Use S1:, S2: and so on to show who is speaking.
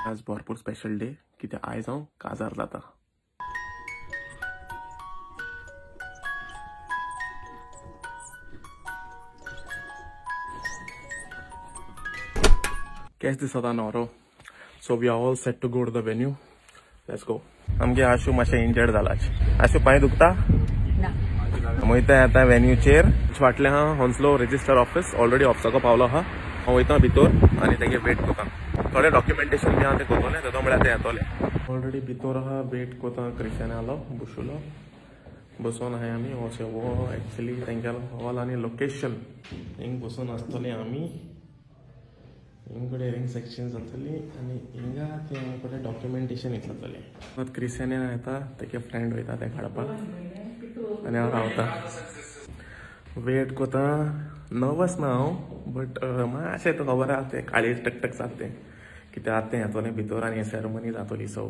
S1: आज भरपूर special day कित्याक आयज हांव काजार जाता. केस दिसता न्हवरो. So we are all set to go to the venue. Let's go. आमगे आशू मातशें इंजर्ड जाला. आशू पांय दुखता? वयता आतां वेन्यूचेर. फाटलें आहा हॉन्सलो रजिस्टर ऑफिस. ऑलरेडी ऑफिसाको पावलो आहा. हांव वयता भितर आनी तेगे वेट कोता. थोडे डॉक्युमेंटेशन बी आहा तें कोतोलें, तेदो म्हळ्यार तें येतोलें. ऑलरेडी भितर आहा, वेट कोता. क्रिस्टियन आलो बसुलो, बसोन आहाय आमी. अशें हो एक्चुली तेंगेलो हॉल आनी लोकेशन. हिंग बसून आसतोले आमी. हिंग कडेन रिंग सेक्शन जातली आनी हिंगा ते कडेन डॉक्युमेंटेशन जातलें. क्रिस्टियन येता, तेगे फ्रेंड वयता तें काडपाक आनी हांव रावता वेट कोता. नर्वस ना हांव, बट मातशें तो खबर आहा तें काळीज टकटक जाता तें कित्याक आतां तें येतोलें भितर आनी सेरेमनी जातली. सो